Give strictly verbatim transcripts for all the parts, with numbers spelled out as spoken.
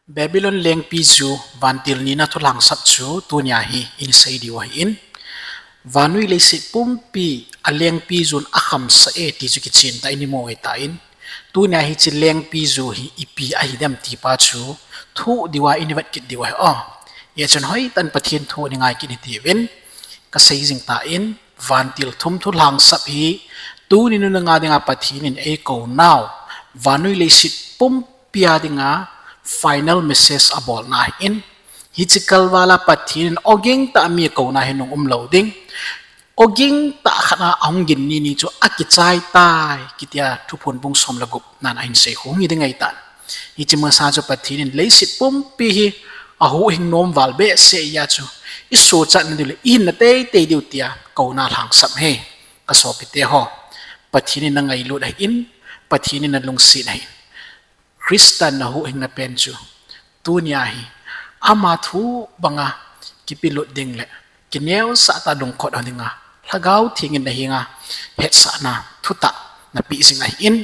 Babylon lengpi ju vantil nina thulhangsap chu tunia hi in sei diu ahin. Vannoi leiset pumpi a lengpi jun a khamsah e ti chu kichen tah in i mu ahitan. Tunia hiche lengpi ju hi ipi ahi dem ti pa chu thuh diu a in i vet kit diu ahi. Hijeh chun hoitah in Pathen thu in i ngai kit hitin. Ka sei jing tan, vantil thum thulhangsap hi tuni nunga dinga Pathen in eikou nau, vannoi leiset pumpi a dinga final message abolna ahin. Hiche kalval a Pathen in ogin tah a mi kouna hi nung um lou ding. Ogin tah khat a ahung gin ni ni chu akichai tai, kitia Thuphon bung som le gup nan ahin sei khu hung hi ding ahitan. Hiche masa chu Pathen in leiset pumpi hi ahuhhing nom val behseh a chu i sochatna diu le i hinna teitei diu tia kouna lhangsap ahi. Ka sopite ho, Pathen in na ngailut ahin, Pathen in na lungset ahin. Christa na huhhingna pen chu tunia hi ama thu banga kipelut ding le kineosah tah a lungkhot ho dinga Lhagao Theng in na henga hetsahna thutah na peh jing ahin.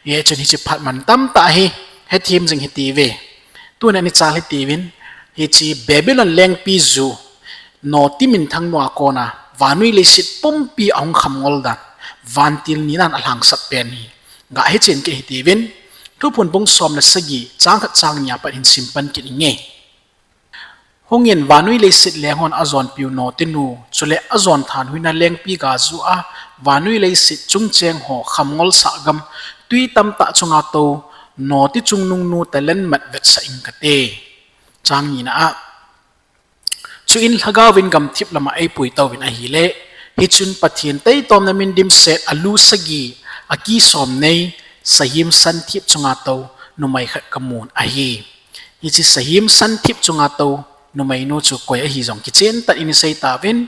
Hijeh chun hiche phat mantam tah hi hethem jing hite ve. Tunia i chal hite uvin, hiche Babylon lengpi ju noti minthang nua kona vannoi leiset pumpi ahung kham ngol dan, vantil nina a lhangsap pen hi ga hechen kit hite uvin. Thuphon bung som le sagi, chang khat chang ni a pat hin simpan kit inge. Hungin, vannoi leiset leng hon ajonpiu notinu, chule ajon thanhoina lengpi ga ju a, vannoi leiset chungcheng ho kham ngolsah gam, twi tamtah chunga tou, noti chungnungnu talent mat vetsah ing kate. Chang nina a, chuin Lhagao vin gamthip lama eipui tauvin ahile, hichun Pathen taitomna min dimset alu sagi, aki som nei, sahem santhip chunga tou, numei khat kamun ahi. Hiche sahem santhip chunga tou numeinu chu koi ahi jong kichen tah in i sei tauvin.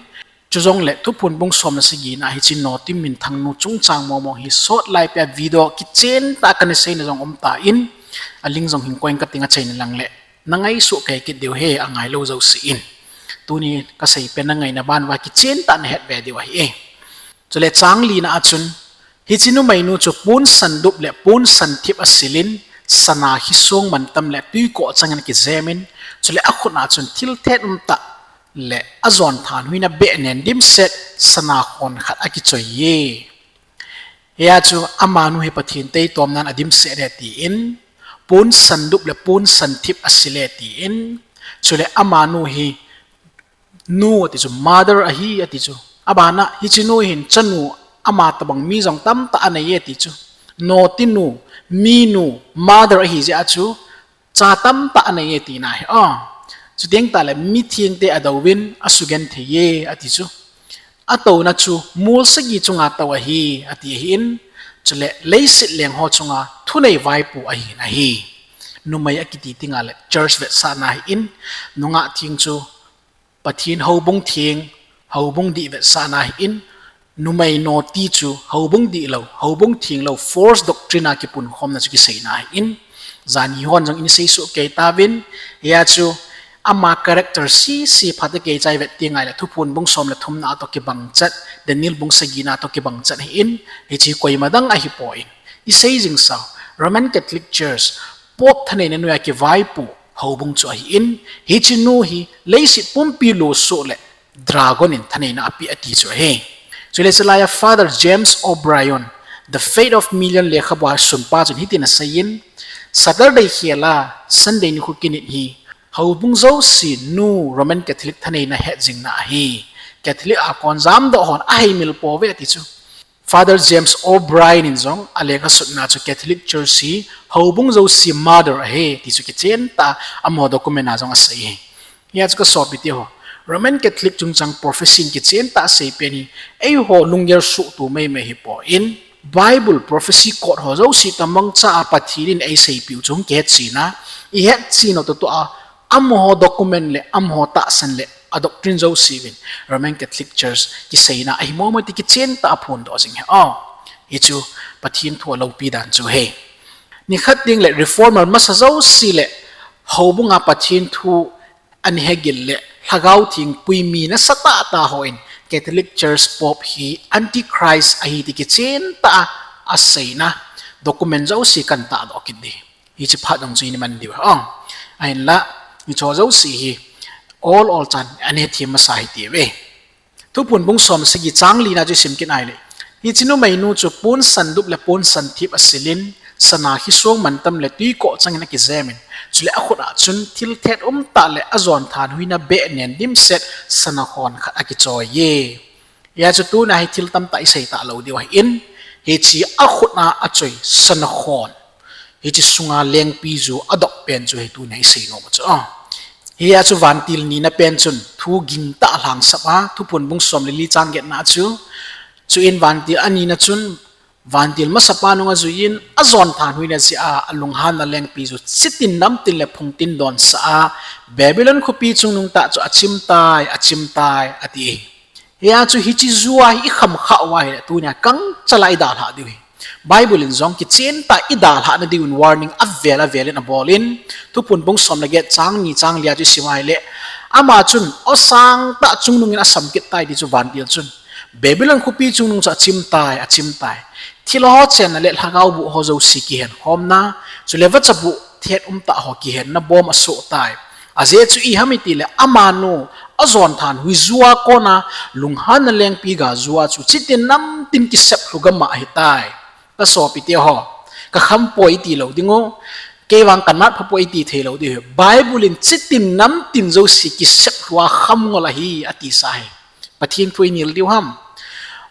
Chujongle Thuphon bung som le sagi na hiche noti minthangnu chungchang mong mong hi sot lai pia video kichen tah kana seina jong um tan, a link jong hin koi in kating achaina lang le na ngaisuh kei kit diu ahi, angailou jouse in. Tuni ka sei pen na ngaina ban uva kichen tah na het ve diu ahi. Chule chang lina a chun, hiche numeinu chu pon sandup le pon santhip asilin, sana hi song mantam le twikoh chang in akijemin, chule akhut a chun thil thet um tah le ajon thanhoina beh nen dimset sana khon khat akichoi e. Hia chu amanu hi Pathen taitomnan adimset e tin, pon sandup le pon santhip asil e tin, chule amanu hi nu ati chu mother ahi ati chu. Abana hiche nu hin chanu ama tobang mi jong tamtah anei e ati chu. Notinu, minu, mother ahi jeh a chu cha tamtah anei e tina ahi. Chuteng tah le mithengte adouvin asugenthei e ati chu. Atouna chu mol sagi chunga tou ahi ati ahin, chule leiset leng ho chunga thunei vaipo ahin ahi. Numei akiti tengle church vetsahna ahin, nungah theng chu Pathen houbung theng, houbung dih vetsahna ahin, numei noti chu houbung dihlou, houbung thenglou, false doctrine a kipunkhomna chu kiseina ahin, janhi hon jong in seisoh kei tauvin, hia chu ama character sese phat a kei chai vet tengle Thuphon bung som le thumna a toh kibang chet, Daniel bung sagina a toh kibang chet ahin, hiche koima dang ahipon. I sei jing sao, Roman Catholic Church, Pope thaneina noiya kivaipo houbung chu ahin, hiche nu hi leiset pumpi losoh le dragon in thaneina apeh ati chu ahi. Chule chulaiya Father James O'Brien, The Fate of Million lekhabua sunpa chun hitin aseiyin, Saturday khela Sunday nikho kinit hi houbung jouse nu Roman Catholic thaneina hetjingna ahi. Catholic a kon jamdoh hon aheimil pouve ati chu. Father James O'Brien in jong alekha sutna chu Catholic Church hi houbung jouse mother ahi ti chu kichen tah a amaho document a jong asei ahi. Hia chu kasopite ho, Roman Catholic chungchang prophecy in kichen tah asei pen hi eiho lunggel suhtu meimei hipon, Bible prophecy quote ho jouse tamangcha a Pathen in eiseipiu chu hung kihetchena, ihetchena toh toh a amaho document le amaho tahsan le a doctrine jouse uvin Roman Catholic Church kiseina ahi momo ti kichen tah a phondoh jing ahi. Hichu Pathen thu aloupi dan chu ahi. Nikhat tengle reformer masa jouse le houbunga Pathen thu ana hegil le Lhagao Theng puimi nasatah tah hon Catholic Church Pope hi Antichrist ahi ti kichen tah a aseina document jouse kana tahdoh kit ding. Hiche phat jong chu in iman diu ahi. Ahinla, hiche jouse hi ol ol chan ahin hethem masa hite ve. Thuphon bung som le sagi chang lina chu isim kit ahile, hiche numeinu chu pon sandup le pon santhip asilin, sana khisong mantam le twikoh changin akijemin, chule akhut a chun thil thet umtah le ajon thanhoina beh nen dimset sana khon khat akichoi e. Hia chu tuna hi thil tamtah isei talou diu ahin, hiche akhut a achoi sana khon, hiche sunga lengpiju adop pen chu hi tuna isei nom u chu. Hia chu vantil nina pen chun thu gingtah alhangsap a, Thuphon bung som le li chang getna chu, chuin vantil anina chun, vantil masapa nung ajuiyin, ajon thanhoina jeh a alunghanna lengpiju chitin namtin le phungtin donsah a, Babylon khopi chungnung tah chu achim tai, achim tai, ati. Hia chu hiche ju a hi ikham khah uva ahile tunia gangchal a idalhah diu ahi. Bible in jong kichentah idalhahna diuvin warning avel avelin abolin, Thuphon bung som le get chang ni chang lia chu isim ahile, ama chun aw sangtah chungnungin asam kit tai ti chu vantil chun, Babylon khopi chungnung chu achim tai, achim tai. Thilha ho chenna le lhagao boh ho jouse kihenkhomna, chule vacha boh thet umtah ho kihenna bom asoh tai. Ajeh chu iham itile amanu ajon thanhoi ju a kona lunghanna lengpi gaju a chu chitin namtin kisep lhu gam ahitai. Kasopite ho, kakham poi tilou dingu, keivang kanat phapoi iti theilou diu ahi. Bible in chitin namtin jouse kisep lhu a khamngol ahi atisa ahi. Pathen thu inil diu ham.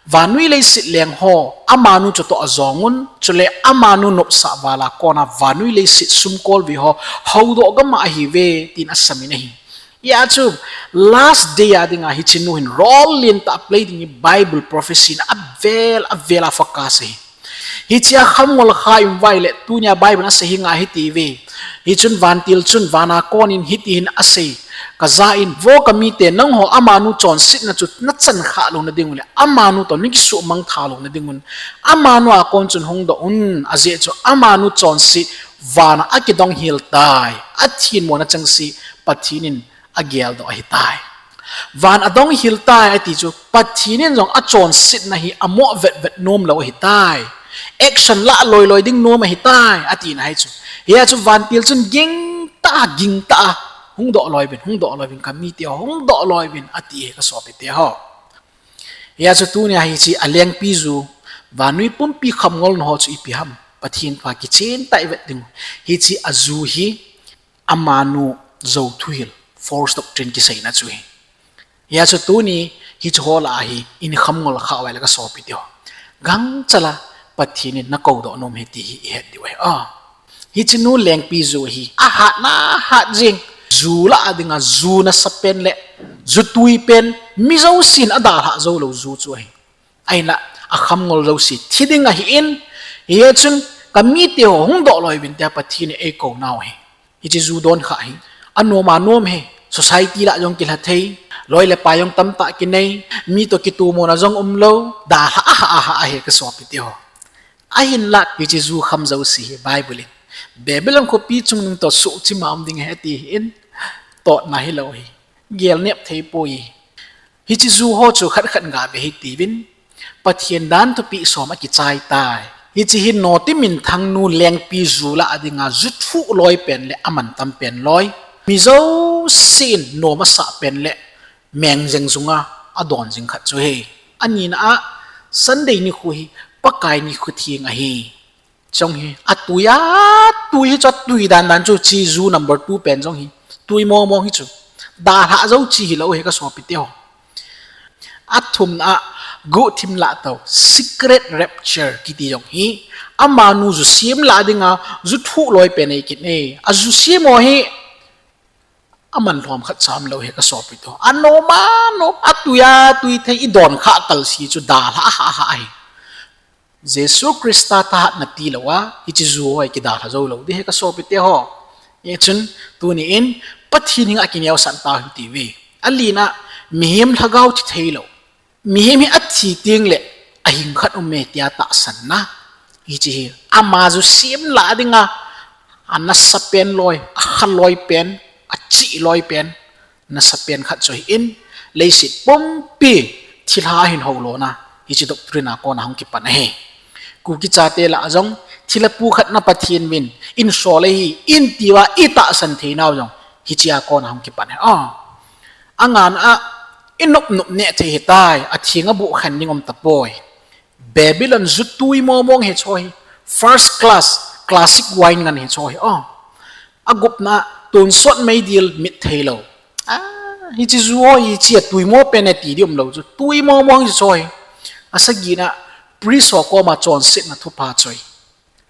Vannoi leiset leng ho amanu chutoh ajongun, chule amanu nopsah vala kona vannoi leiset sumkolve ho houdoh gam ahiuve tin asamin ahi. Hia chu last day a dinga hiche nu hin role lentah play ding hi Bible prophecy in avel avel a focus ahi. Hichea khamngol kha ium uva ahile tunia Bible in asei hi ngai hitiuve. Hichun vantil chun vana konin hitihin asei, Kaja in, vo kamite, nangho amanu chonsetna chu nachan khah louna dingule amanu toh nakisuhmang tha louna dingun, amanu a kon chun hungdoh un, ajeh chu amanu chonset vana akidonghel tai, athinmona chengse Pathen in ageldoh ahitai. Van adonghel tai ati chu Pathen in jong achonsetna hi amoh vetvet nomlou ahitai. Action lah loiloi ding nom ahitai atina ahi chu. Hia chu vantil chun gingtah a, gingtah a, hungdoh loiuvin, hungdoh loiuvin, kamite ho, hungdoh loiuvin ati hi kasopite ho. Hia chu tunia hiche alengpiju, vannoi pumpi khamngolna ho chu ipi ham, Pathen thu a kichentah ivet dingu. Hiche aju hi amanu jou thuhil, false doctrine kiseina chu ahi. Hia chu tuni hiche ho lah a hi ihin khamngol khah uva ahile kasopite ho, gangchal a Pathen in nakoudoh nom ahi ti hi ihet diu ahi. Hiche nu lengpiju hi ahatna hat jeng, ju lah a dinga ju nasapen le ju tuipen, mi jousen adalhah joulou ju chu ahi. Ahinla akhamngol jouse thi ding ahin, hichun kamite ho hungdoh loiuvin tia Pathen in eikou nau ahi. Hiche ju donkhah hi anom anom ahi. Society lah jong kilha thei, loi le pai jong tamtah kinei, mi toh kitomona jong umlou, dalhah ahah ahah ahi kasopite ho. Ahinla hiche ju kham jouse hi Bible in Babylon khopi chungnung toh suhchima um ding ahi ati hin, totna hilou ahi. Gelnep theipoi. Hiche ju ho chu khat khat gave hitiuvin, Pathen dan thupeh som akichai tai. Hiche hi Noti Minthang nu lengpiju lah a dinga ju thuh loipen le amantam pen loi, mi jousen nom asah pen le mengjeng junga adon jing khat chu ahi. Anina a, Sunday nikho hi Pakai nikho theng ahi. Chong hi atui a, tui hi chu atui dandan chu, hiche ju number two pen jong hi tui mongmong hi chu, dalhah jou chu hilou ahi kasopite ho. Athumna a, guhthim lahtou, secret rapture kiti jong hi amanu ju sem lah dinga ju thuh loipen eikit e. Aju sem ho hi aman lhom khat cha umlou ahi kasopite ho. Anom anom, atui atui thei, idonkhah kalse chu dalhah ahah ahah ahi. Jesu Christa thahatna tilou a hiche ju ho hi kidalha joulou ding ahi kasopite ho. Hichun tuni in Pathen henga kineosah tau hitiuve. Alina, mihem lhagao thi theilou, mihem hi athi tengle ahing khat um e tia tahsanna. Hiche hi ama ju sem lah dinga anasapen loi, akha loipen, achih loipen, nasapen khat chu ahin, leiset pumpi thilha ahin houlona hiche doctrine a kona hung kipan ahi. Kuki chate lah a jong, thilha pukhatna Pathen min, in sol ahi, in tia i tahsan theinau jong, hichea kona hung kipan ahi. Ah. Angan a, i nop nop neh thei hitai, a thing a bu khen ding um tapoi. Babylon jutui momong hi chu hi, first class, classic wine ngan hi chu hi. Ah. Agupna, tonsot meidil mit thei lou. Ah, hiche ju ho hiche a tuimo pen e ti di um lou chu. Tuimo mong hiche chu hi. Asagina, priest ho koma chonsetna thupha chu hi.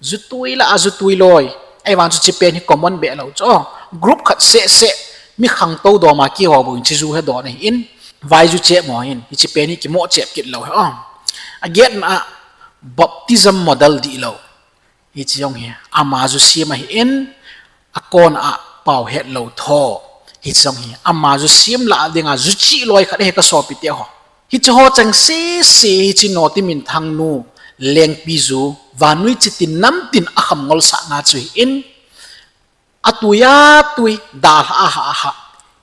Jutui lah a jutui loi. Ahivang chu hiche pen hi common beh lou chu. Group khat seh seh, mi khangtou doma kiho bou hiche ju hi don ahin. Vai ju chep mo hin. Hiche pen hi kimo chep kit lou hi. Agetna a, baptism model di lou. Hiche jong hi, ama ju sem ahin, akon a pau het lou tho. Hiche jong hi, ama ju sem lah dinga ju chih loi khat hi ka sopite ho. Hiche ho cheng sese hiche Noti Minthang nu lengpi ju, vannoi chitin namtin akham ngolsahna chu hin, atui atui, dalha aha aha.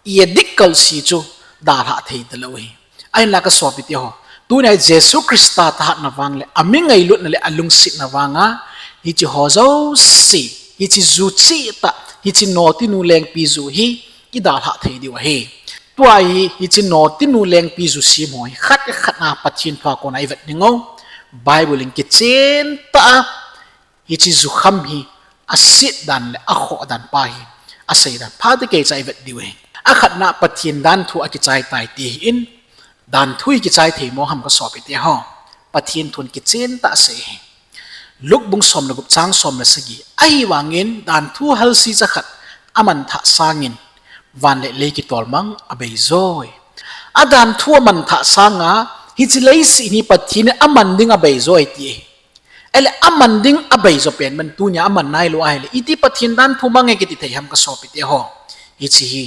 I adik kalsi chu, dalha thei talou hi. Ahinla ka sopite ho. Tunia Jesu Christa thahatna vang le, ami ngailutna le, alungsetna vanga, hiche ho jouse, hiche ju chih tah, hiche Noti nu lengpi ju hi, i dalha thei diu ahi. Tua hi, hiche Noti nu lengpi ju sem ho hi, khat khat na Pathen thua kona i vet ding u. Bible in kichen tah a, hiche jukham hi, aset dan le akhoh dan pa hi, asei dan pha te kei cha i vet diu hi. Akhatna Pathen danthu akichai tai ti hin, danthu hi kichai thei mo ham ka sopite ho. Pathen thun kichen tah asei hi. Luke bung som le gup chang som le sagi. Ahivangin danthu halsi cha khat aman thah sangin van le lei kitol mang abei joi. Adanthu aman thah sanga hiche leiset hi Pathen in aman ding abei joi ti hi. Ele aman ding abei jo pen man tunia aman nailou ahile. Iti Pathen danthu mang e kiti thei ham ka sopite ho. Hiche hi.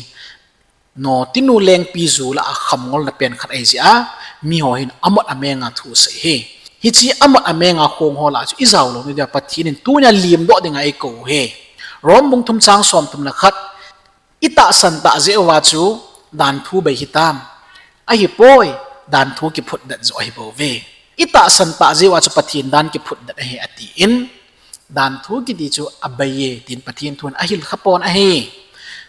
Noti nu lengpi ju lah a kham ngolna pen khat ahi jeh a, mi ho hin amot amenga thu asei hi. Hiche amot amenga khong ho lah chu i jao lou ni dia Pathen in tunia limdoh dinga eikou hi. Rom bung thum chang som thum le khat, i tahsan tah jeh uva chu danthu bei hitam. Ahipoi, danthu kiphutdet jo ahi bou ve. I tahsan tah jeh uva chu Pathen dan kiphutdet ahi atin. Danthu kiti chu abei e, tin Pathen thun ahil kha pon ahi.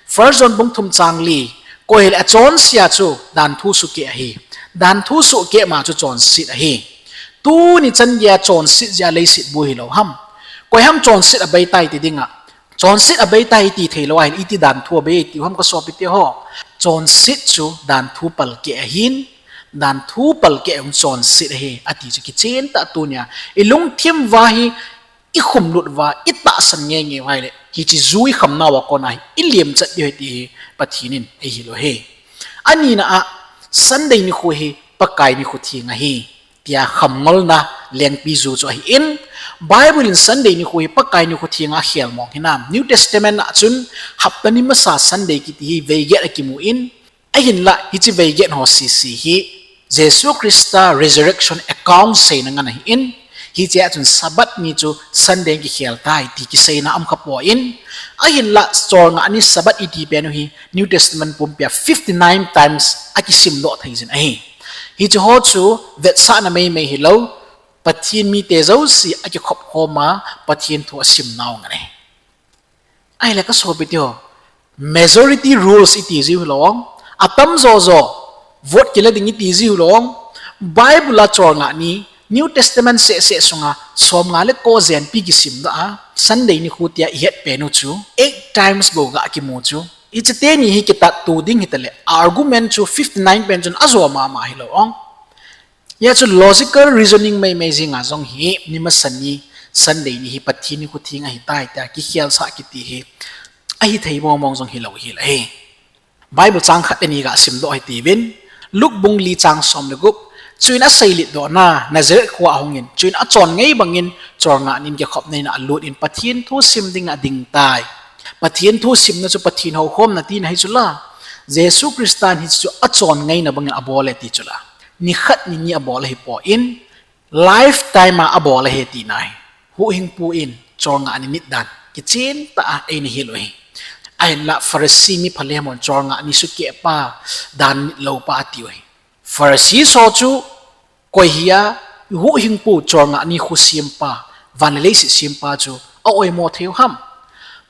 First John bung thum chang li, koi hile achonse a chu danthu sukeh ahi. Danthu sukeh ma chu chonset ahi. Tuni chan geiya chonset jeh a leiset bu hilou ham. Koi ham chonset abei tai ti dinga. Chonset abei tai ti thei lou ahin iti danthu abei ti ham ka sopite ho. Chonset chu danthu palkeh ahin. Danthu palkeh hung chonset ahi. Ati chu kichen tah tunia. I lungthim uva hi I khumlut uva, i tahsan ngeingei uva ahile, hiche ju i khamnauva kona hi, i lemchat diu ahi ti hi Pathen in eihil u ahi. Anina a, Sunday nikho hi Pakai nikho theng ahi, tia khamngolna lengpi ju chu ahin, Bible in Sunday nikho hi Pakai nikho thenga akhel mong hinam. New Testament a chun hapta ni masa Sunday kiti hi vei get akimun, ahinla hiche vei get ho sese hi Jesu Christa resurrection account seina ngen ahin, hichea chun Sabbath ni chu Sunday kikhel tai ti kiseina um khapon, ahinla cholngah ni Sabbath iti pen u hi New Testament pumpia fifty nine times akisimdoh theijin ahi. Hiche ho chu vetsahna meimei hilou, Pathen mite jouse akikhop khoma Pathen thu asimnau ngen ahi. Ahile kasopite ho, majority rules iti jiu hilou, atamjo jo vote kila ding iti jiu hilou, Bible a cholngah ni, New Testament sehseh sunga somnga le ko jenpi kisimdoh a, Sunday nikho tia ihet pen u chu eight times bou ga kimu chu. Hiche teni hi kitattu ding hitale, argument chu fifty nine pen chun ajo mama hilou. Hia chu logical reasoning meimei jinga jong hi, ni masa ni, Sunday ni hi Pathen nikho theng ahitai tia kikhelsah kiti hi ahithei mongmong jong hilou hel ahi. Bible chang khat le ni gasimdoh hitiuvin, Luke bung li chang som le gup, chuin aseiletdohna, Nazareth khoa ahungin, chuin achon ngei bangin cholngah nin kikhopna ina alutin Pathen thu sim dinga adingtai. Pathen thu simna chu Pathen houkhomna tina hichu la, Jesu Christan hichu achon ngeina bangin abol e ti chu la, nikhat nini abol ahipon, lifetime a abol ahi tina hi. Huhhingpu in cholngah ni nit dan kichentah a eina hil u ahi. Ahinla Pharisee miphalhem hon cholngah ni sukeh pa, dan nitlou pa atiu ahi. Pharisee ho chu koi hia, Huhhingpu cholngah ni khu sempa, van le leiset sempa chu a oimo thei u ham?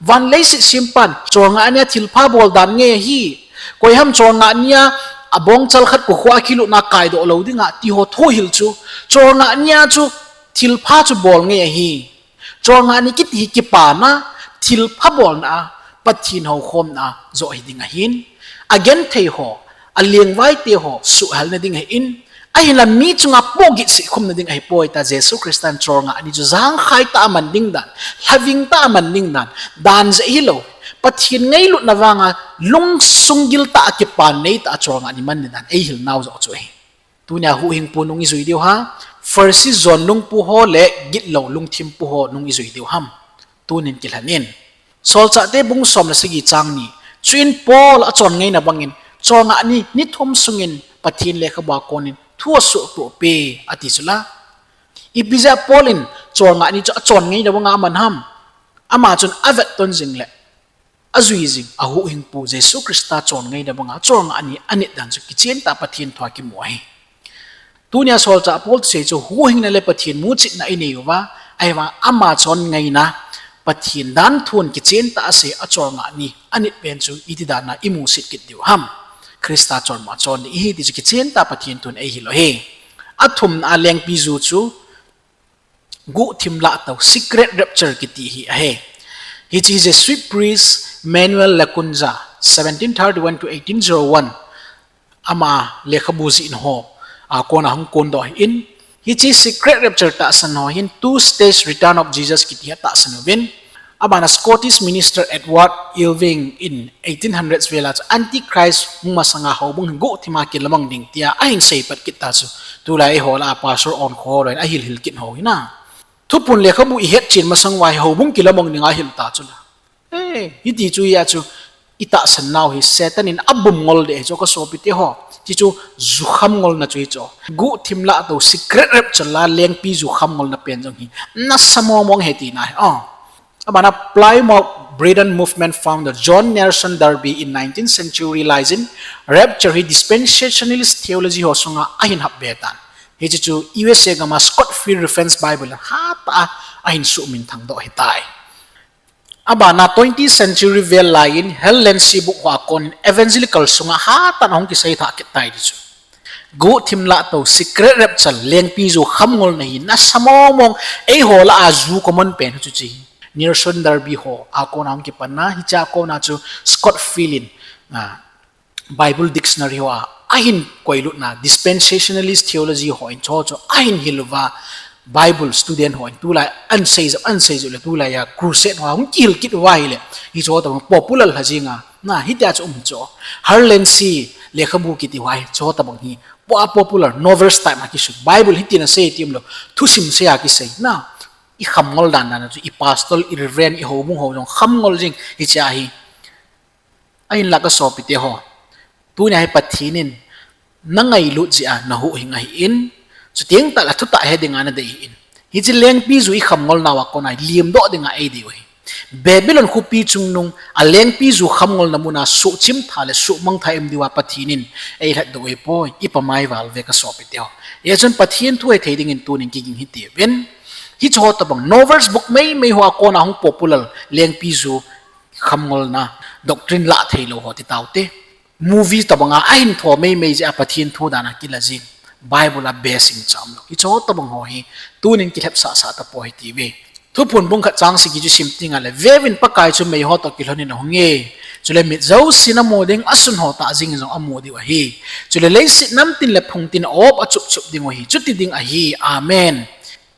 Van leiset sempan cholngah nia thilpha bol dan ngei ahi. Koiham cholngah nia abongchal khat kukhoa kilutna kaidoh lou dinga ti ho thuhil chu, cholngah nia chu thilpha chu bol ngei ahi. Cholngah ni kiti hi kipana, thilpha bolna a, Pathen houkhomna a joh hiding ahin, agenthei ho, alengvaite ho suhhalna ding ahin, ahinla mi chunga pohgih sehkhumna ding ahipoi tia Jesu Christan cholngah ni chu jangkhai tah a man ding dan, lhaving tah a man ding dan, dan jeh hilou, Pathen ngailutna vanga lungsung giltah a kipa neitah a cholngah ni man ding dan eihil nau joh chu ahi. Tunia huhhingpu nung ijui diu ham, Pharisee jon lungpu ho le gitlou lungthimpu ho nung ijui diu ham? Tunin kilhen in. Solchahte bung som le sagi chang ni. Chuin Paul achon ngaina bangin, cholngah ni, ni thum sungin Pathen lekhabua konin thu asuhtohpeh, ati chula. Ipi jeh a Paul in cholngah ni chu achon ngaina banga aman ham? Ama chun avetton jingle ajui jing, ahuhhingpu Jesu Christa chon ngaina banga cholngah ni anit dan chu kichen tah Pathen thua kimu ahi. Tunia solchah Paul thusei chu huhhingna le Pathen muchetna inei uva, ahivang ama chon ngaina, Pathen danthun kichen tah asei a cholngah ni anit pen chu iti dana imuset kit diu ham? Christa chonma chon ding ihi ti chu kichen tah Pathen thun eihil u ahi. Athumna a lengpiju chu guhthim lahtou, secret rapture kiti hi ahi. Hiche Jesuit priest Manuel Lacunza, seventeen thirty-one to eighteen zero one, ama lekhabu jihna ho a kona hung kondoh ahin, hiche secret rapture tahsan ho hin two stage return of Jesus kiti hi atahsan uvin, abana Scottish minister Edward Irving in eighteen hundreds vela chu Antichrist hung masanga houbung hi guhthima kilamang ding tia ahin seipat kit ta chu, tulai eiho lah a pastor onkho louvin ahil hil kit ho hina. Thuphon lekhabu ihetchen masang uva hi houbung kilamang dinga ahil ta chula. Hiti chu hia chu itahsan nau hi Satan in abum ngol ding ahi chu kasopite ho. Hiche chu ju kham ngolna chu hichu, guhthim lahtou, secret rapture la lengpiju kham ngolna pen jong hi nasa mong mong ahi tina ahi. Abana Plymouth Brethren Movement founder John Nelson Darby in nineteenth century laiyin rapture hi dispensationalist theology ho sunga ahin hap be tan. Hiche chu U S A gama Scofield Reference Bible hatah a ahin suhminthang doh ahitai. Abana twentieth century vel laiyin Hal Lindsey book hoa konin evangelical sunga hatah a hung kiseithah kit tai ti chu. Guhthim lahtou, secret rapture, lengpiju kham ngolna hi nasa mong mong, eiho lah a ju common pen hi chu hiche hi. Nelson Darby ho a kona hung kipanna, hichea kona chu Scofield in Bible dictionary hoa ahin koilutna, dispensationalist theology hon hicheho chu ahin hil uva, Bible student hon tulai ahin seijep, ahin seijep le tulaiya crusade hoa hung kihil kit uva ahile, hicheho tobang popular lha jinga, hitia chu um hichu. Hal Lindsey lekhabu kiti hoa hicheho tobang hi po a popular novels type ma kisun, Bible hitin asei ti umlou, thusim sei a kisei na, ikham ngol dan dan a chu, i pastor, i reverend, i houbung ho jong kham ngol jing hichea hi. Ahinla kasopite ho, tunia hi Pathen in nangailut jeh a nahuhhing ahin, chuteng tahle thutah he dinga nadei ahin. Hiche lengpiju ikham ngolnauva kona lemdoh dinga eidei u ahi. Babylon khopi chungnung a lengpiju kham ngolna muna suhchimtha le suhmangtha im diuva Pathen in eilhatdoh u ahipoi, ipa mai val ve kasopite ho. Hijeh chun Pathen thu hethei dingin tunin kiging hitiuvin. Hicheho tobang novels book meimei hoa kona hung popular lengpiju kham ngolna, doctrine lah theilou ho ti taute. Movie tobanga ahin tho meimei jeh a Pathen thu dan a kila jing, Bible a base chang umlou, hicheho tobang ho hi tunin kilhepsah sah tapou hitiuve. Thuphon bung khat chang sagi chu sim tengle, veuvin, Pakai chu meiho toh kilhonin ahunge, chule mit jousen amu ding, asunho tah jengin jong amu diu ahi. Chule leiset namtin le phungtin a-op achupchup dingu ahi, chuti ding ahi. Amen.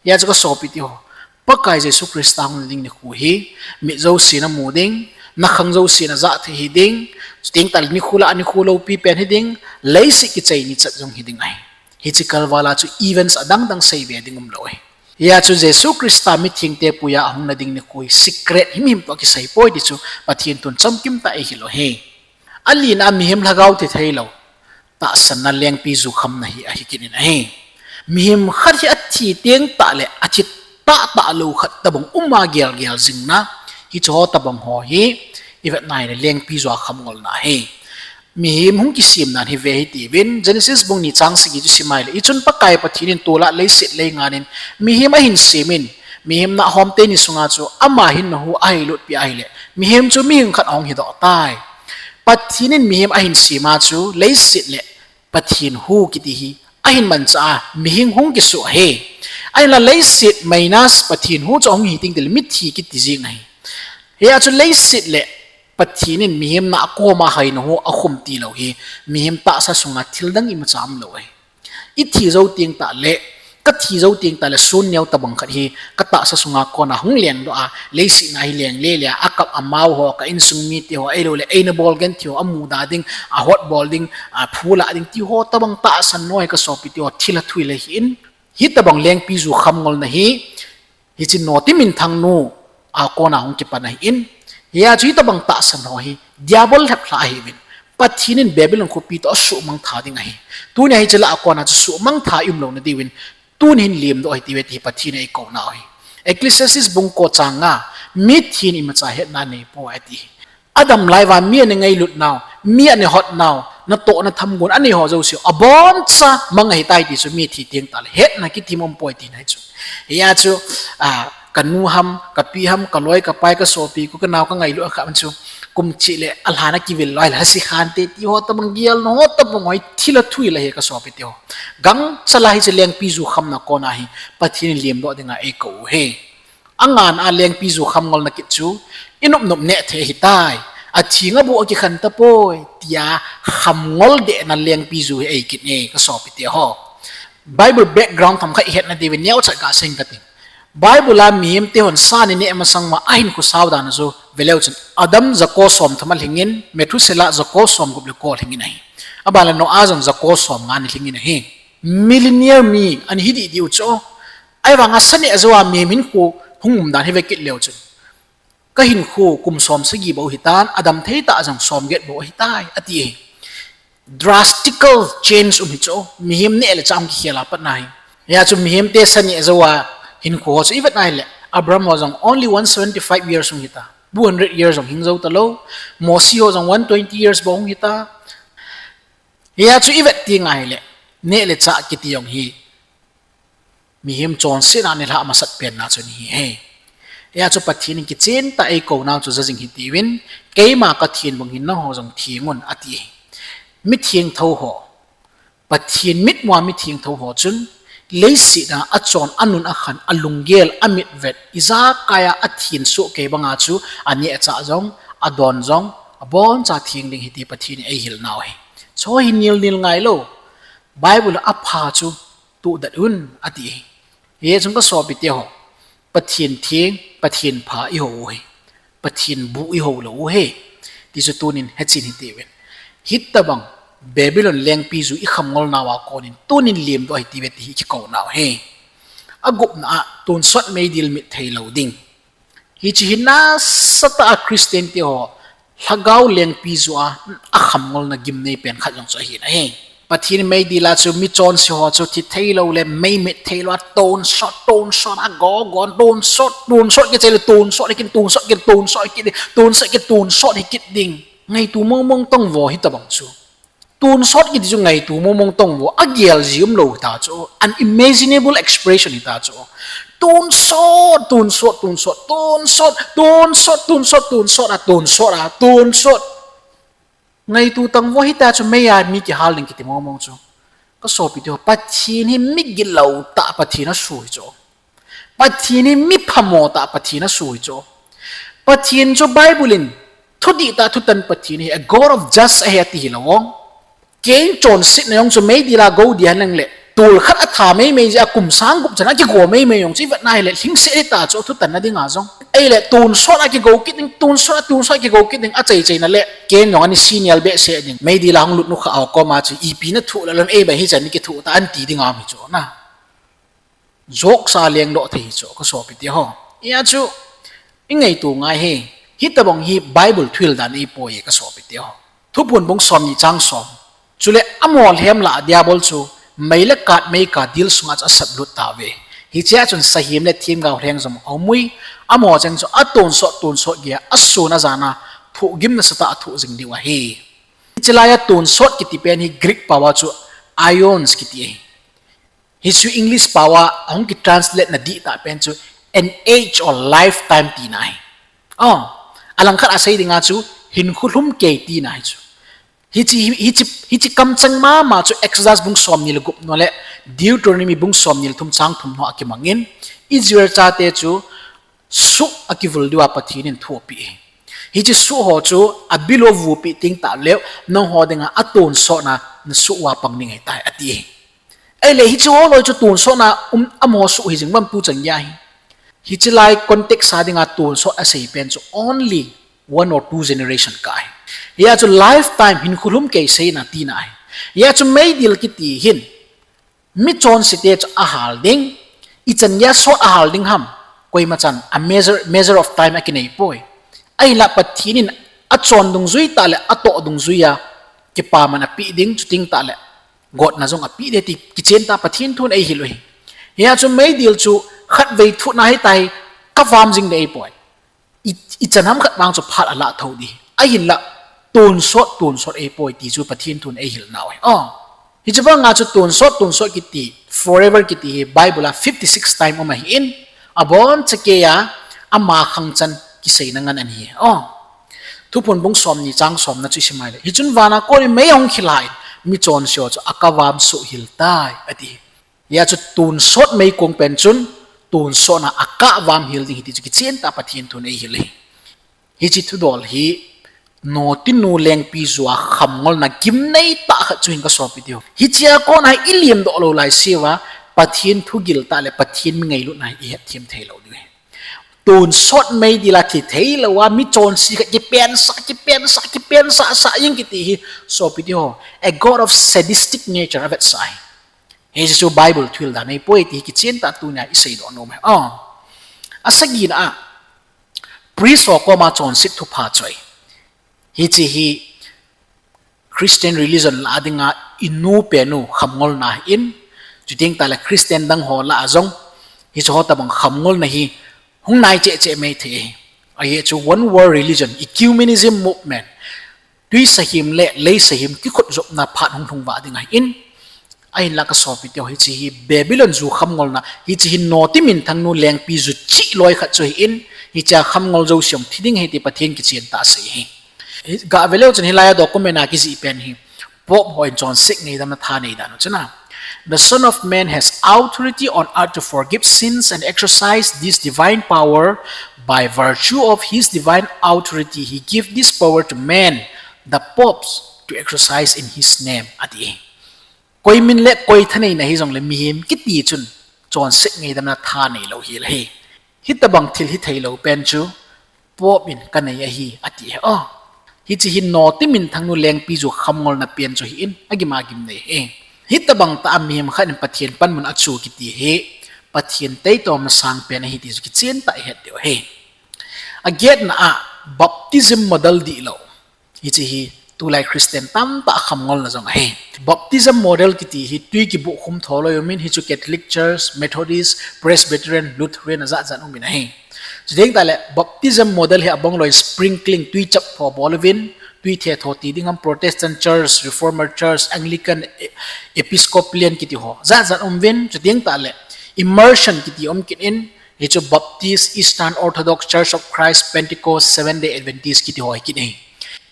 Hijeh chun kasopite ho, Pakai Jesu Christa hung nading nikho hi mit jousen amu ding, nakhang jousen ajah thei hiding, chuteng tahle nikho lah a nikho loupi pen hiding, leiset kichai nichat jong hiding ahi. Hiche kalvala chu events adangdang seibe ding umlou ahi. Hijeh chun Jesu Christa mithengte puiya ahung nading nikho hi secret himhim toh kiseipoi ti chu Pathen thun chamkim tah eihil u ahi. Alina a mihem lhagao thi theilou tahsanna lengpiju khamna hi ahi kit in ahi. Mihem khat hi athi teng tahle athi tahtah lou khat tobang uma gelgel jingna, hicheho tobang ho hi ivet nale lengpiju a kham ngolna ahi. Mihem hung kisem dan hi ve hite uvin, Genesis bung ni chang sagi chu sim a ahile, hichun Pakai Pathen in tol'a leiset leingan in mihem ahin sem in, mihem nahhom teni sunga chu ama hinna hu aheilut peh ahile, mihem chu mihing khat ahung hidoh tai. Pathen in mihem ahin sem a chu leiset le Pathen hu kiti hi ahin manchah a, mihing hung kisoh ahi. Ahinla leiset minus Pathen hu chu ahung hi teng tile mithi kiti jeng ahi. Hia chu leiset le Pathen in mihem nahkhom a haina hu akhum tilou hi, mihem tahsa sunga thil dang imacha umlou ahi. Ithi jou teng tah le, kathi jou teng tah le sun neo tobang khat hi katahsa sunga kona hung lengdoh a, leiset na hi leng lele a, akap amau ho, ka insung mite ho, ahilouleh eina bol genthei ho, amuda ding, ahotbol ding, aphulah ding, ti ho tobang tahsan noi kasopite ho, thil athuhil ahin. Hitobang lengpiju khamngolna hi, hiche Noti minthang nu a kona hung kipan ahin. Hia chu hitobang tahsan ho hi Diabol lheplhah ahiuvin, Pathen in Babylon khopi toh asuhmang tha ding ahi. Tunia hiche lah a kona chu suhmang tha iumlouna diuvin, tuni hin lemdoh hite uve ti hi Pathen in eikounau ahi. Ecclesiastes bung ko chang nga, mithin imacha hetna neipoi ati hi. Adam lai uva mi ana ngailut nau, mi ana hot nau, natohna thamgon anei ho jouse aboncha mang ahitai ti chu mithi teng tah le hetna kitim umpoi tina ahi chu. Hia chu, kanu ham, kapi ham, kaloi, kapai, kasopi, khu, kanao, kangailut khat chu kum chih le alhan akivil loi le hasikhante ti ho tobang gelna ho tobang hoi thil athuhil ahi kasopite ho. Gangchal a hiche lengpiju khamna kona hi Pathen in lemdoh dinga eikou u ahi. Angan a lengpiju khamngolna kit chu inopnop neh thei ahitai. Atheng aboh akikhen tapoi tia khamngol dehna lengpiju hi eikit e kasopite ho. Bible background themkhat ihetna diuvin neocha gasei inge kati. Bible a mihemte hon sa ana neh masang uva ahinkho sao dan a chu veleu chun, Adam jako somthum alhingin, Methuselah jako somgup le ko alhingin ahi. Aban le Noah jong jako somnga ana lhingin ahi. Millionaire mi ana hi dihdih u chu. Ahivanga sa neh jou a mihem hinkho hung um dan hi vekit leu chun, kahinkho kum somsagi bou ahitan, adam theitah jong somget bou ahitai ati ahi. Drastical change um hi chu, mihem neh le chah hung kikhel a patna hi. Hia chu mihemte sa neh jou a hinkho ho chu ivet a ahile, Abraham ho jong only one seventy five years hung hita, two hundred years jong hing jou talou. Mosi ho jong one twenty years bou hung hita. Hia chu ivet teng ahile, neh le chah kiti jong hi mihem chonsetna nilhah masat penna chu ahi e. Hia chu Pathen in kichentah a eikounau chu ja jing hitiuvin, keima kathenbung hin nangho jong thengun ati ahi. Mithengtho ho, Pathen mitmua mithengtho ho chun, leiset a achon, anun, akhan, alunggel, amitvet, ijakai a athensoh kei banga chu aneh achah jong, adon jong aboncha theng ding ahi ti Pathen in eihilnau ahi. Chu hi nilnil ngailou, Bible a apha chu tohdet un ati ahi. Hichun kasopite ho, Pathen theng, Pathen pha ihou u ahi. Pathen buh ihoulou u ahi. Ti chu tunin hechen hitiuvin, hitobang Babylon lengpiju ikhamngolnauva konin tunin lemdoh hitiuve ti hi kikounau ahi. Agupna a tonsot meidil mit theilou ding. Hiche hi nasatah a Christian teho lhagao lengpiju a akhamngolna gimnei pen khat jong chu ahin ahi. Pathen meidil a chu michonse ho chu thi theilou le meimit theilou a tonsot, tonsot a gogon, tonsot, tonsot kichai le tonsot hikit, tonsot kit, tonsot hikit ding, tonsot kit, tonsot hikit ding. Ngaitu mongmong tong vo hitobang chu. Tonsot kiti chu ngaitu mongmong tong vo, agel ji umlou hita chu, unimaginable expression hita chu. Tonsot, tonsot, tonsot, tonsot, tonsot, tonsot, tonsot a, tonsot a, tonsot. Ngaitu tang vo hita chu meiya mi kihal ding kiti mongmong chu. Kasopiteho, Pathen hi migilou tah Pathen asuh hi chu. Pathen hi miphamo tah Pathen asuh hi chu. Pathen chu Bible in thudihtah thutan Pathen ahi, a God of justice ahi ati hilou vang. Cain chonsetna jong chu meidil a gou ding ahi nang le, tol khat atha meimei jeh a kum sang gup chan a kigo meimei jong chu ivet na hile, lhingset hita chu athutanna dinga jong. Ahile tonsot a kigo kit ding, tonsot a, tonsot a kigo kit ding, achaichaina le Cain jong ana senial behseh ding. Meidil a hung lut nu kha ho koma chu ipi nathoh le lom, eibang hichan nakithoh ta anti dinga um hi chu na. Joksa lengdoh thei hi chu kasopiteho. Hia chu ingaitu ngai hi. Hitobang hi Bible thuhil dan ahipoi kasopiteho. Thuphon bung somni chang som. Chule amolhem lah a Diabol chu mei le kat meikah dil sunga chu asatlut tauve. Hichea chun sahem le themgao lheng jong aum ui. Amaho cheng chu atonsot tonsot geiya asun ajan a thohgim nasatah a thoh jing diu ahi. Hiche laia tonsot kiti pen hi Greek pao a chu aeons kiti ahi. Hichu English pao a hung kitranslate na dihtah pen chu an age or lifetime tina ahi. Aw, alangkhat a sei dinga chu hinkho lhumkei tina ahi chu. Hiche, hiche, hiche kamcheng mama chu Exodus bung somni le gup na le Deuteronomy bung somni le thum chang thum ho a kimangin, Israel chate chu soh akivul diuva Pathen in thu apeh ahi. Hiche soh ho chu abil uva vupeh teng tahleh, nangho dinga atonsotna nasoh uva pang ding ahitai, ati ahi. Ahile hiche ho loi chu tonsotna um, amaho soh hijing uvem tu chan geiya hi. Hiche lai context a dinga tonsot asei pen chu only one or two generation kah ahi. Hia chu lifetime hinkho lhumkei seina tina ahi. Hia chu meidil kiti hin michonse te chu ahal ding, ichan geiya sot ahal ding ham, koima chan a measure, measure of time akinei poi. Ahinla Pathen in achon dungjui tah le atoh dungjuia kipaman apeh ding, chuteng tahle gotna jong apeh ding ti kichen tah Pathen thun eihil u ahi. Hia chu meidil chu khatvei thuna hitahi, kavam jing ding ahipoi. I, ichan ham khat vang chu phat alah thou ding. Ahinla tonsot, tonsot ahipoi ti chu Pathen thun eihil nau ahi. Aw. Hiche vanga chu tonsot, tonsot kiti, forever kiti hi Bible a fifty six time um ahin, aboncha keiya ama khangchan kiseina ngen ahi. Aw. Thuphon bung somni chang somna chu isim a ahile, hichun vana kon in mei ahung khel in, michonse ho chu akavam soh hel tai, ati. Hia chu tonsot meikong pen chun, tonsotna akavam hel ding ahi ti chu kichen tah Pathen thun eihil ahi. Hiche thudol hi, notinu lengpiju a khamngolna gimnei tah khat chu hin kasopiteho. Hichea kona hi ilemdoh lou laiseuva, Pathen thugil tah le Pathen mi ngailutna hi ihet them thei lou diu ahi. Tonsot meidil a thi thei louva, michonse khat kipensah, kipensah, kipensah sah jeng kiti hi, sopiteho, a God of sadistic nature avetsah ahi. Hiche chu Bible thuhil dan ahipoi ti hi kichen tah tunia iseidoh nom ahi. Aw. Asagina a, priest ho koma chonset thupha choi. Hiche hi Christian religion lah a dinga inu penu khamngolna ahin, chuteng tahle Christian dang ho lah a jong, hiche ho tobang khamngolna hi hung nai cheh cheh mai thei ahi. Ajeh chu one world religion, ecumenism movement, twi sahim le lei sahim kikhut jopna phat hung lhung vah ding ahin, ahinla kasopiteho, hiche hi Babylon ju khamngolna, hiche hi noti minthangnu lengpiju chih loi khat chu ahin, hichea khamngol jouse jong thi ding ahi ti Pathen kichen tah asei ahi. Gah veleu chun hilaiya document a kijih pen hi Pope hon chonset ngaidamna tha nei dan u chun a, The Son of Man has authority on earth to forgive sins and exercise this divine power. By virtue of his divine authority, he give this power to man, the popes, to exercise in his name, ati. Koi min le koi thaneina hijongle mihem kiti chun chonset ngaidamna tha neilou hel ahi. Hitobang thil hithei lou pen chu Pope in kanei ahi, ati ahi. Aw. Hiche hi noti minthangnu lengpiju khamngolna pen chu ahin, agim agim nei ahi. Hitobang tah a mihem khat in Pathen panmun achu kiti hi, Pathen teitoma sangpen ahi ti chu kichen tah ihet diu ahi. Agetna a, baptism model dihlou. Hiche hi tulai Christian tamtah khamngolna jong ahi. Baptism model kiti hi twi kibuhkhum tho loi umin, hichu Catholic Church, Methodist, Presbyterian, Lutheran ajat jat umin ahi. Chuteng tahle baptism model hi abang loi sprinkling, twi chap tho bol uvin, twi the tho ti ding ham, Protestant Church, Reformed Church, Anglican, E-, Episcopalian kiti ho jat jat umuvin, chuteng tahle immersion kiti um kit in, hichu Baptist, Eastern Orthodox, Church of Christ, Pentecost, Seventh Day Adventist kiti ho ahi kit in ahi.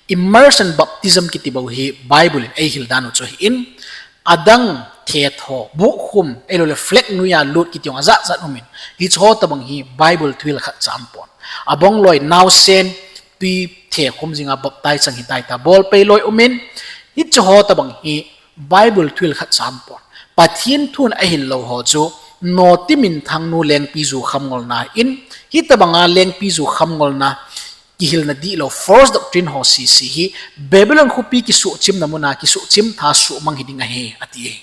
Immersion baptism kiti bou hi Bible in eihil dan u chu ahin, adang the tho, buhkhum, ahiloule flag noiya lut kiti jong ajat jat umin, hiche ho tobang hi Bible thuhil khatcha umpon. Abang loi naosen twi the khum jinga baptize chang hitai tia bol pei loi umin, hiche ho tobang hi Bible thuhil khatcha umpon. Pathen thun ahil lou ho chu noti minthangnu lengpiju khamngolna ahin, hitobanga lengpiju khamngolna kihilna dihlou false doctrine ho sese hi Babylon khopi kisuhchimna muna kisuhchim tha suhmang hiding ahi, ati ahi.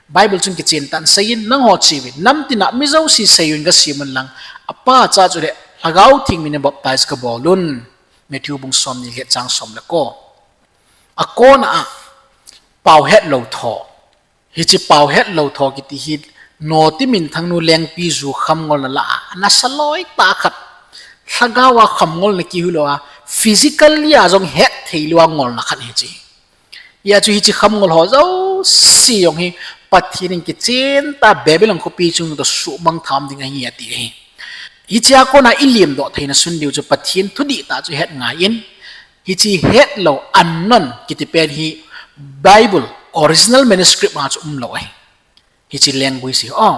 Bible chun kichen tah in aseiyin, nangho cheuvin, namtina mi jouse seiyun gasem un lang, apacha chule Lhagao Theng mina baptize gabol un. Matthew bung somni le get chang som le ko. Akona a, pao hetlou tho. Hiche pao hetlou tho kiti hi noti minthangnu lengpiju khamngolna lah a anasa loi tah khat. Lhagaova khamngolna kihuilouva, physically a jong hetthei louva ngolna khat hiche. Hia chu hiche khamngol ho jouse jong hi Pathen in kichen tah Babylon khopi chungnung toh suhmang tham ding ahi ati ahi. Hichea kona ilimdoh theina sun diu chu Pathen thudih tah chu het ngai in, hiche hetlou unknown kiti pen hi Bible original manuscript a chu umlou ahi. Hiche language hi, o,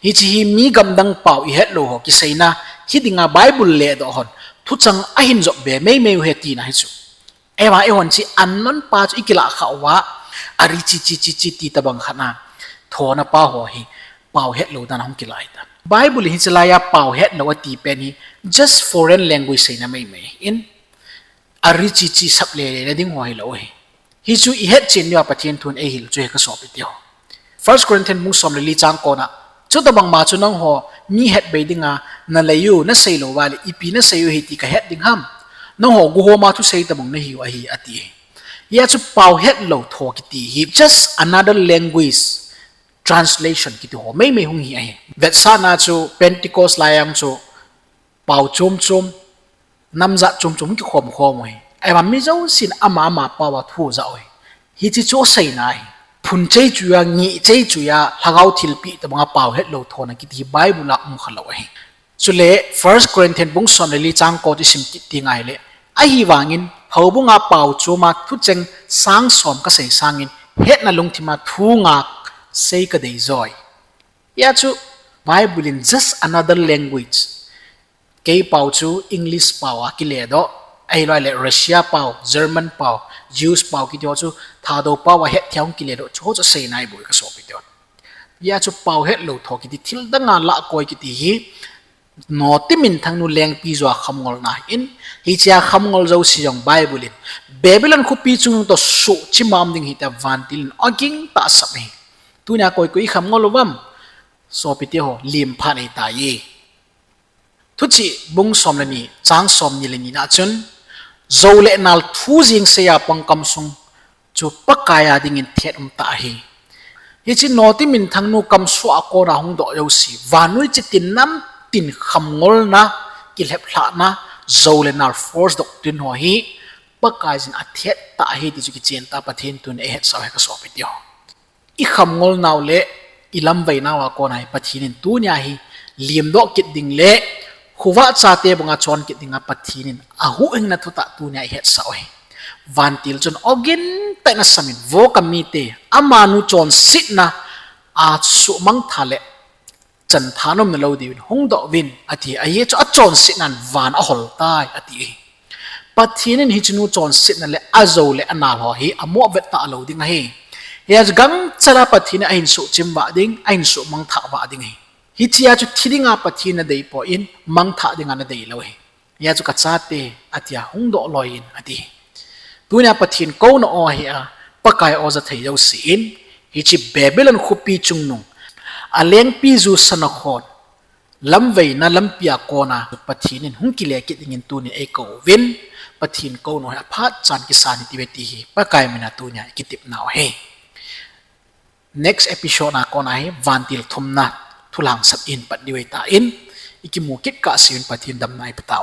hiche hi mi gamdang pao ihetlou ho kiseina, hidinga Bible ledoh hon thuchang ahin jop be meimei u ahi tina hichu. Eiva eihon hiche unknown pa chu ikilah khah uva, Arichichi chichi ti tobang khat a thona pa ho hi pao hetlou dan a hung kilah ahitan. Bible in hiche laiya pao hetlou ati pen hi just foreign language seina meimei in, Arichichi sap lele na ding ho hilou ahi. Hichu ihetchen diuva Pathen thun eihil chu ahi kasopi teho. First Corinthian bung som le li chang kona, chutobangma chu nangho mi hetbei dinga nalei u, nasei lou uva le ipi nasei u ahi ti kahet ding ham? Nangho guhoma thusei tobang nahiu ahi ati. Hia chu pao hetlou tho kiti hi just another language translation kiti ho meimei hung hi ahi. Vetsahna chu Pentecost laiya chu pao chom chom, nam jat chom chom hung kikhom khom u ahi. Eiva mi jousen ama ama pao a thu ajah u ahi. Hiche chu aseina ahi. Phun chei chu a, ngih chei chu a, lhagao thilpeh tobanga pao hetlou thona kiti hi Bible a um khalou ahi. Chule First Corinthian bung som le li chang ko chu isim kit tengle, ahivangin houbunga pao choma thucheng sang som kasei sangin hetna lungthima thu nga sei kadei joi. Hia chu Bible in just another language, kei pao chu English pao a kiledoh, ahiloule Russia pao, German pao, Jews pao kiti ho chu Thadou pao a hetthei a hung kiledoh chu ho chu aseina ahi bou kasopi teho. Hia chu pao hetlou tho kiti, thil danga lahkoi kiti hi noti minthangnu lengpi joa khamngolna ahin, hichea khamngol jouse jong Bible in Babylon khopi chungnung toh suhchimam ding ahi tia vantil in agingtah asap ahi. Tunia koi koi ikhamngol uvam? Sopi teho, lemphat ahitai. Thuchih bung som le ni chang somni le nina chun, jou le nal thu jeng seiya pang kamsung chu Pakai a dingin thet umtah ahi. Hiche noti minthangnu kamsuh a kona hungdoh jouse, vannoi chitin namtin khamngolna, kilheplhahna, jou le nal false doctrine ho hi Pakaiyin athet tah ahi ti chu kichen tah Pathen thun eihetsah u ahi kasopi teho. Ikhamngolnau le ilamveinau a kona hi Pathen in tunia hi lemdoh kit ding le khovah chate banga chon kit dinga Pathen in ahuhhingna thutah tunia eihetsah u ahi. Vantil chun ogin tah in asamin, vo kamite, amanu chonsetna a suhmangthah le chantha nomna lou diuvin hungdoh uvin ati. Ajeh chu achonsetnan van ahol tai ati ahi. Pathen in hichenu chonsetna le ajou le anal ho hi amoh vettah lou ding ahi. Hia chu gangchal a Pathen in ahin suhchim vah ding, ahin suhmangthah vah ding ahi. Hichea chu thi dinga Pathen in adeipoi, mangthah dinga adeilou ahi. Hia chu kachate, atia hungdoh loiyin ati. Tunia Pathen kouna o ahi a, Pakai o ja thei jouse in, hiche Babylon khopi chungnung, alengpi ju sanakhon lamveina lampia kona Pathen in hung kile kit dingin tunin eikou uvin, Pathen kouna hi aphat chan kisan hitiuve ti hi Pakai mina tunia ikitepnau ahi. Next episode a kona hi vantil thumna thulhangsap ihin pat diu ahitan, ikimu kit kahseuvin Pathen damna eipeh tauhen.